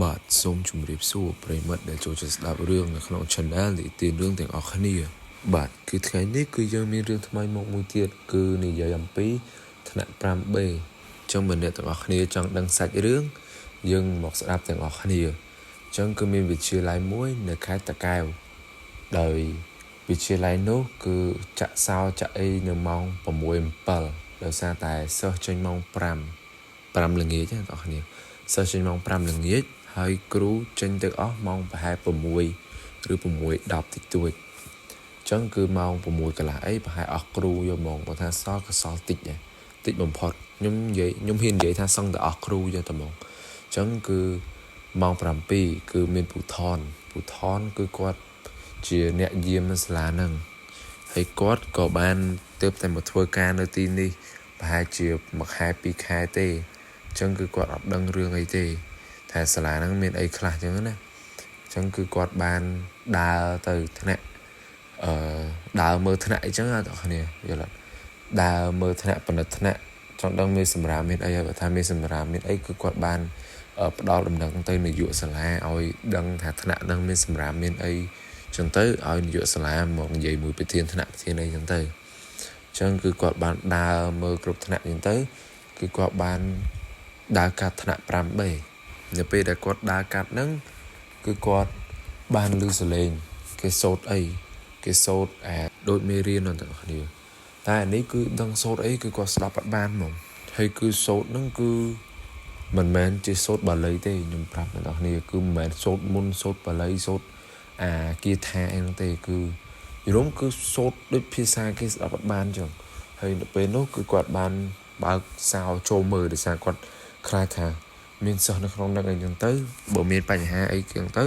បាទសូមជម្រាបសួរប្រិយមិត្តដែលចូលចិត្តស្ដាប់រឿងនៅក្នុង Channel និទានរឿងទាំងអស់គ្នាបាទគឺថ្ងៃនេះគឺយើងមានរឿងថ្មីមកមួយទៀតគឺនិយាយអំពីថ្នាក់ 5B ចឹងបើអ្នកទាំងអស់គ្នាចង់ដឹងសាច់រឿងយើងមកស្ដាប់ទាំងអស់គ្នាចឹងគឺមានវិទ្យាល័យមួយនៅខេត្តតាកែវដោយវិទ្យាល័យនោះគឺចាក់សោចាក់អីនៅម៉ោង6 7ដោយសារតែសិស្សចេញម៉ោង5 5ល្ងាចណាបងប្អូនសិស្សចេញម៉ោង5ល្ងាចហើយគ្រូចេញទៅអស់ម៉ោងប្រហែល6ឬ6:10តិចតួចអញ្ចឹងគឺម៉ោង6កន្លះអីប្រហែលអស់គ្រូយកហ្មងបើថាសល់ក៏សល់តិចដែរតិចបំផុតខ្ញុំនិយាយខ្ញុំហ៊ាននិយាយថាសឹងតែអស់គ្រូយកតែហ្មងអញ្ចឹងគឺម៉ោង7គឺមានពូថនពូថនគឺគាត់ជាអ្នកយាមនៅសាលាហ្នឹងហើយគាត់ក៏បានទើបតែមកធ្វើការនៅទីនេះប្រហែលជាមួយខែពីរខែទេអញ្ចឹងគឺគាត់អត់ដឹងរឿងអីទេថាសាលាហ្នឹងមានអីខ្លះអញ្ចឹងណាអញ្ចឹងគឺគាត់បានដើរទៅថ្នាក់អឺដើរមើលថ្នាក់អីចឹងណាបងប្អូនយល់អត់ដើរមើលថ្នាក់ពិនិត្យថ្នាក់ចង់ដឹងមានសម្រាមមានអីហើយបើថាមានសម្រាមមានអីគឺគាត់បានផ្ដល់ដំណឹងទៅនាយកសាលាឲ្យដឹងថាថ្នាក់ហ្នឹងមានសម្រាមមានអីចឹងទៅឲ្យនាយកសាលាមកនិយាយមួយប្រធានថ្នាក់ប្រធានអីចឹងទៅចឹងគឺគាត់បានដើរមើលគ្រប់ថ្នាក់ចឹងទៅគឺគាត់បានដើរកាត់ថ្នាក់ 5B នៅពេលដែលគាត់ដើរកាត់ហ្នឹងគឺគាត់បានឮសលេងគេសូត្រអីគេសូត្រអាដូចមេរៀនហ្នឹងទាំងគ្នាតែអានេះគឺដឹងសូត្រអីគឺគាត់ស្ដាប់អត់បានហ្មងហើយគឺសូត្រហ្នឹងគឺមិនមែនជាសូត្របាលីទេខ្ញុំប្រាប់អ្នកនរគ្នាគឺមិនមែនសូត្រមុនសូត្របាលីសូត្រអាគាថាអីហ្នឹងទេគឺយល់គឺសូត្រដូចភាសាគេស្ដាប់អត់បានចឹងហើយនៅពេលនោះគឺគាត់បានបើកសោចូលមើលដោយសារគាត់ខ្លាចថាមានសិស្សនៅក្នុងនឹងអីចឹងទៅបើមានបញ្ហាអីចឹងទៅ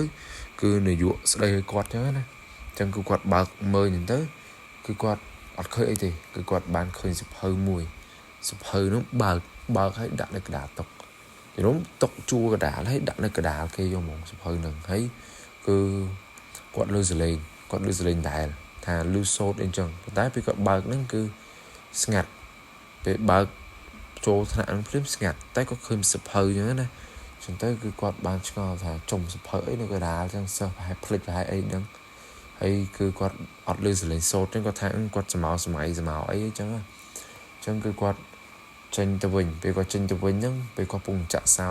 គឺនាយកស្ដីឲ្យគាត់ចឹងណាចឹងគឺគាត់បើកមើលចឹងទៅគឺគាត់អត់ឃើញអីទេគឺគាត់បានឃើញសភៅមួយសភៅនោះបើកបើកឲ្យដាក់នៅកណ្ដាលតុយល់តុជួរកដាលហើយដាក់នៅកដាលគេយកហ្មងសភៅនឹងហើយគឺគាត់លើសលេងគាត់លើសលេងដែរថាលឺសូត្រអីចឹងប៉ុន្តែពេលគាត់បើកហ្នឹងគឺស្ងាត់ពេលបើកចូលថ្នាក់ហ្នឹងភ្លាមស្ងាត់តែគាត់ឃើញសភៅចឹងណាចឹងទៅគឺគាត់បានឆ្ងល់ថាចំសភៅអីនៅកដាលចឹងសិស្សប្រហែលភ្លេចប្រហែលអីហ្នឹងហើយគឺគាត់អត់លឺសលេងសូត្រចឹងគាត់ថាគាត់សមោសម័យសមោអីចឹងចឹងគឺគាត់ចេញទៅវិញពេលគាត់ចេញទៅវិញហ្នឹងពេលគាត់ពងចាក់សោ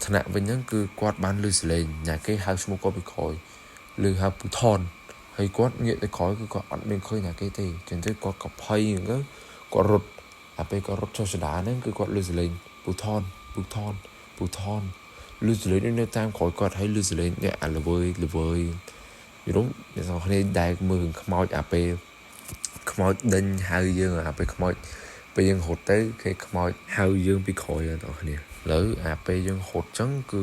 ថ្នាក់វិញហ្នឹងគឺគាត់បានលឺសលេងញ៉ាគេហៅឈ្មោះគាត់ពីក្រោយឮហៅពូថនហើយគាត់ងាកទៅក្រោយគឺគាត់អត់មានឃើញណាគេទេចឹងទៅគាត់ក៏ភ័យហ្នឹងទៅគាត់រត់អាពេលគាត់រត់ចុះចដាហ្នឹងគឺគាត់លឺសលេងពូថនពូថនពូថនលឺសលេងនៅតាមក្រោយគាត់ហើយលឺសលេងអ្នកអាល្វើយល្វើយយល់អ្នកទាំងគ្នាដែលមើលខ្មោចអាពេលខ្មោចដេញហៅយើងអាពេលខ្មោចពេលយើងរត់ទៅគេខ្មោចហៅយើងពីក្រោយអ្នកទាំងគ្នាឥឡូវអាពេលយើងរត់ចឹងគឺ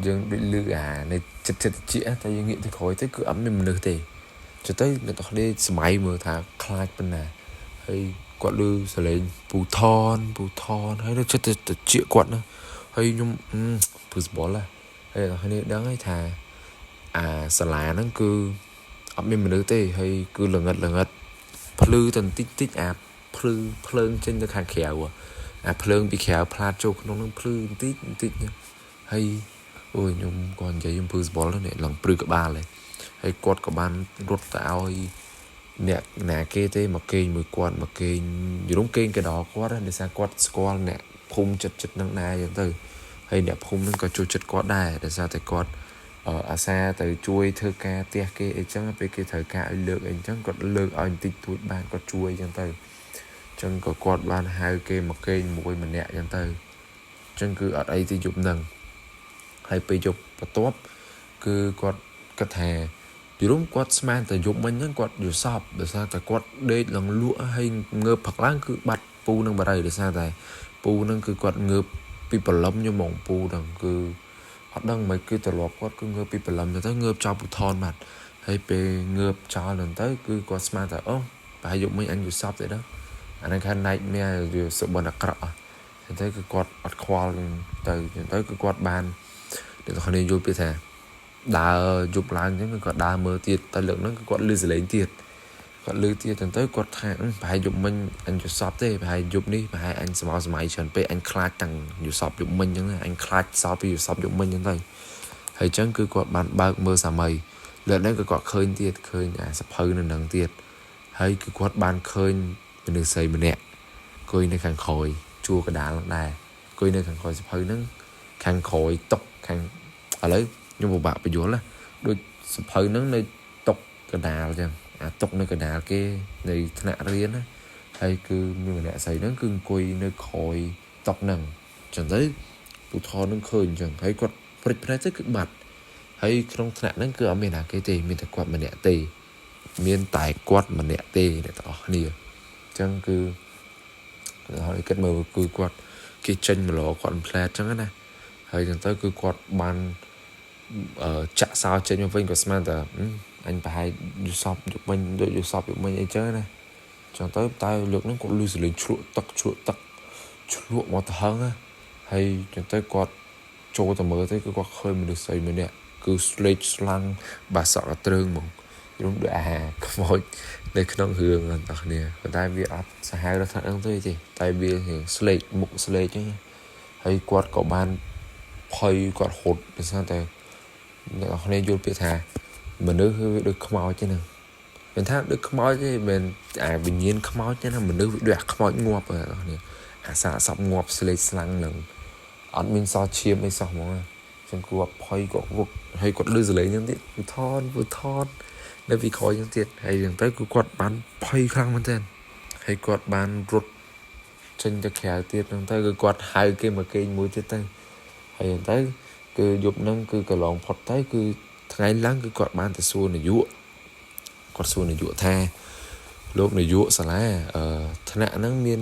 យើងដូចលឺអានៅចិត្តចិត្តជាតែយើងងាកទៅក្រោយទៅគឺអត់មានមនុស្សទេចុះទៅអ្នកទាំងគ្នាសម័យមើលថាខ្លាចប៉ុណ្ណាហើយគាត់លឺសលេងពូថនពូថនហើយនៅចិត្តទៅជាគាត់ណាហើយខ្ញុំព្រឺសបល់ហើយអ្នកគ្នាដឹងហើយថាអាសាលាហ្នឹងគឺអត់មានមនុស្សទេហើយគឺល្ងិតល្ងិតភ្លឺតែបន្តិចតិចអាភ្លឺភ្លើងចេញទៅខាងក្រៅអាភ្លើងពីក្រៅផ្លាតចូលក្នុងហ្នឹងភ្លឺបន្តិចបន្តិចហើយអូយខ្ញុំក៏និយាយខ្ញុំព្រឺសបល់នេះឡើងព្រឺក្បាលហើយហើយគាត់ក៏បានរត់ទៅឲ្យអ្នកណាគេទេមកគេងមួយគាត់មកគេងយល់គេងកដោគាត់ដោយសារគាត់ស្គាល់អ្នកភូមិចិត្តចិត្តនឹងដែរអញ្ចឹងទៅហើយអ្នកភូមិនឹងក៏ចូលចិត្តគាត់ដែរដោយសារតែគាត់អាសាទៅជួយធ្វើការផ្ទះគេអីចឹងពេលគេត្រូវការឲ្យលើកអីចឹងគាត់លើកឲ្យបន្តិចតួចបានគាត់ជួយអញ្ចឹងទៅអញ្ចឹងក៏គាត់បានហៅគេមកគេងមួយម្នាក់អញ្ចឹងទៅអញ្ចឹងគឺអត់អីទេយប់ហ្នឹងហើយពេលយប់បន្ទាប់គឺគាត់គិតថាយល់គាត់ស្មានតែយប់មិញហ្នឹងគាត់យល់សពដោយសារតែគាត់ដេកឡើងលក់ហើយងើបផឹកឡើងគឺបាត់ពូនឹងបាត់ហើយដោយសារតែពូនឹងគឺគាត់ងើបពីព្រលឹមខ្ញុំហ្មងពូហ្នឹងគឺអត់ដឹងមិនគឺត្រឡប់គាត់គឺងើបពីព្រលឹមទៅងើបចោលពូថនបាត់ហើយពេលងើបចោលហ្នឹងទៅគឺគាត់ស្មានតែអូប្រហែលយប់មិញអញយល់សពទេដល់អាហ្នឹងខាង nightmare វាសុបិនអាក្រក់ហ្នឹងទៅគឺគាត់អត់ខ្វល់ទៅទៅគឺគាត់បានអ្នកទាំងគ្នាយល់ពីថាដើរយប់ឡើងអញ្ចឹងគឺគាត់ដើរមើលទៀតតែលើកហ្នឹងគឺគាត់លឺសលេងទៀត គាត់ឮទៀតចឹងទៅគាត់ថាប្រហែលយប់មិញអញយល់សពទេប្រហែលយប់នេះប្រហែលអញសមោសម័យច្រើនពេកអញខ្លាចតាំងយល់សពយប់មិញចឹងអញខ្លាចសល់ពីយល់សពយប់មិញចឹងទៅហើយចឹងគឺគាត់បានបើកមើលសាមីលើហ្នឹងគឺគាត់ឃើញទៀតឃើញអាសភៅនៅនឹងទៀតហើយគឺគាត់បានឃើញមនុស្សស្រីម្នាក់អង្គុយនៅខាងក្រោយជួរកដាលហ្នឹងដែរអង្គុយនៅខាងក្រោយសភៅហ្នឹងខាងក្រោយតុកខាងឥឡូវខ្ញុំពិបាកបញ្យល់ណាដូចសភៅហ្នឹងនៅតុកកដាលចឹងអាតុកនៅកដាលគេនៅថ្នាក់រៀនណាហើយគឺមានម្នាក់ស្រីហ្នឹងគឺអង្គុយនៅក្រោយតុកហ្នឹងចឹងទៅពូថននឹងឃើញចឹងហើយគាត់ព្រិចភ្នែកទៅគឺបាត់ហើយក្នុងថ្នាក់ហ្នឹងគឺអត់មានណាគេទេមានតែគាត់ម្នាក់ទេមានតែគាត់ម្នាក់ទេអ្នកទាំងអស់គ្នាចឹងគឺហើយគិតមើលគឺគាត់គេចេញមឡគាត់ផ្លែតចឹងណាហើយចឹងទៅគឺគាត់បានចាក់សោចេញមកវិញក៏ស្មានតែអញប្រហែលយល់សពយប់មិញដូចយល់សពយប់មិញអីចឹងណាចឹងទៅតែលើកហ្នឹងគាត់លឺសលេងឆ្លក់ទឹកឆ្លក់ទឹកឆ្លក់មកទៅហឹងណាហើយចឹងទៅគាត់ចូលទៅមើលទៅគឺគាត់ឃើញមនុស្សស្រីម្នាក់គឺស្លេកស្លាំងបាសក់កទ្រើងហ្មងយំដូចអាខ្មោចនៅក្នុងរឿងអ្នកនរគ្នាប៉ុន្តែវាអត់សាហាវដល់ថ្នាក់ហ្នឹងទេទេតែវារៀងស្លេកមុខស្លេកចឹងហើយគាត់ក៏បានភ័យគាត់ហត់ដោយសារតែអ្នកនរគ្នាយល់ពាក្យថាមនុស្សគឺវាដូចខ្មោចចឹងហ្នឹងមិនថាដូចខ្មោចទេមិនអាវិញ្ញាណខ្មោចទេណាមនុស្សវាដូចអាខ្មោចងាប់អ្នកនរគ្នាអាសាសពងាប់ស្លេកស្លាំងហ្នឹងអត់មានសល់ឈាមអីសោះហ្មងចឹងគាត់ភ័យគាត់វឹកហើយគាត់លឺសលេងហ្នឹងទៀតពូថនពូថននៅពីក្រោយហ្នឹងទៀតហើយចឹងទៅគឺគាត់បានភ័យខ្លាំងមែនទែនហើយគាត់បានរត់ចេញទៅក្រៅទៀតហ្នឹងទៅគឺគាត់ហៅគេមកគេងមួយទៀតទៅហើយចឹងទៅគឺយប់ហ្នឹងគឺកន្លងផុតទៅគឺថ្ងៃឡើងគឺគាត់បានទៅសួរនាយកគាត់សួរនាយកថាលោកនាយកសាលាអឺថ្នាក់ហ្នឹងមាន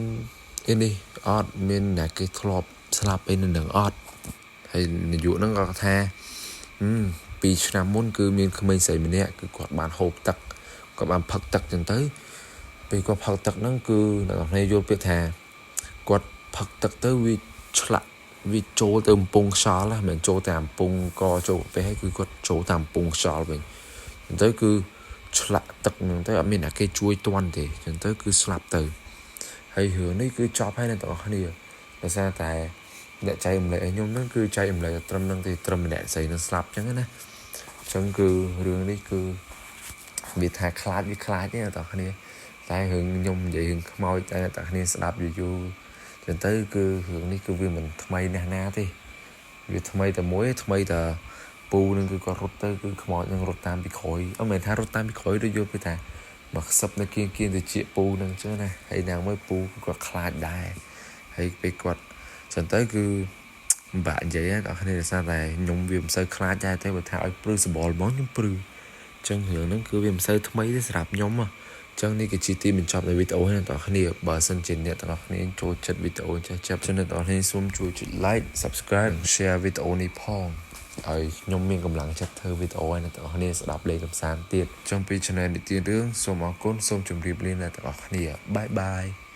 អីនេះអត់មានអ្នកគេធ្លាប់ស្លាប់អីនៅនឹងអត់ហើយនាយកហ្នឹងក៏ថា2ឆ្នាំមុនគឺមានក្មេងស្រីម្នាក់គឺគាត់បានហូបទឹកគាត់បានផឹកទឹកចឹងទៅពេលគាត់ផឹកទឹកហ្នឹងគឺអ្នកនរគ្នាយល់ពាក្យថាគាត់ផឹកទឹកទៅវាឆ្លាក់វាចូលទៅកំពង់ខ្យល់ណាមិនចូលតាមកំពង់កចូលកាហ្វេហើយគឺគាត់ចូលតាមកំពង់ខ្យល់វិញចឹងទៅគឺឆ្លាក់ទឹកហ្នឹងទៅអត់មានអ្នកគេជួយទាន់ទេចឹងទៅគឺស្លាប់ទៅហើយរឿងនេះគឺចប់ហើយអ្នកទាំងអស់គ្នាដោយសារតែអ្នកចែករំលែកឲ្យខ្ញុំហ្នឹងគឺចែករំលែកត្រឹមហ្នឹងទេត្រឹមម្នាក់ស្រីនឹងស្លាប់ចឹងណាចឹងគឺរឿងនេះគឺវាថាខ្លាចវាខ្លាចទេអ្នកទាំងអស់គ្នាតែរឿងខ្ញុំនិយាយរឿងខ្មោចតែអ្នកទាំងគ្នាស្ដាប់យូរយូរចឹងទៅគឺរឿងនេះគឺវាមិនថ្មីណាស់ណាទេវាថ្មីតែមួយថ្មីតែពូនឹងគឺគាត់រត់ទៅគឺខ្មោចនឹងរត់តាមពីក្រោយអត់មែនថារត់តាមពីក្រោយដូចយល់ពីថាមកខ្សឹបនៅគៀងគៀងទៅជាពូនឹងចឹងណាហើយណាមួយពូគឺគាត់ខ្លាចដែរហើយពេលគាត់ចឹងទៅគឺពិបាកនិយាយណាបងប្អូនដោយសារតែខ្ញុំវាមិនសូវខ្លាចដែរតែបើថាឲ្យព្រឺសបល់ហ្មងខ្ញុំព្រឺចឹងរឿងហ្នឹងគឺវាមិនសូវថ្មីទេសម្រាប់ខ្ញុំចឹងនេះគឺជាទីបញ្ចប់នៃវីដេអូនេះអ្នកទាំងអស់គ្នាបើសិនជាអ្នកទាំងអស់គ្នាចូលចិត្តវីដេអូចេះចាប់ចឹងអ្នកទាំងអស់គ្នាសូមជួយចុច like subscribe និង share វីដេអូនេះផងឲ្យខ្ញុំមានកម្លាំងចិត្តធ្វើវីដេអូឲ្យអ្នកទាំងអស់គ្នាស្ដាប់លេងកម្សាន្តទៀតចង់ពី channel និទានរឿងសូមអរគុណសូមជម្រាបលាអ្នកទាំងអស់គ្នាbye bye.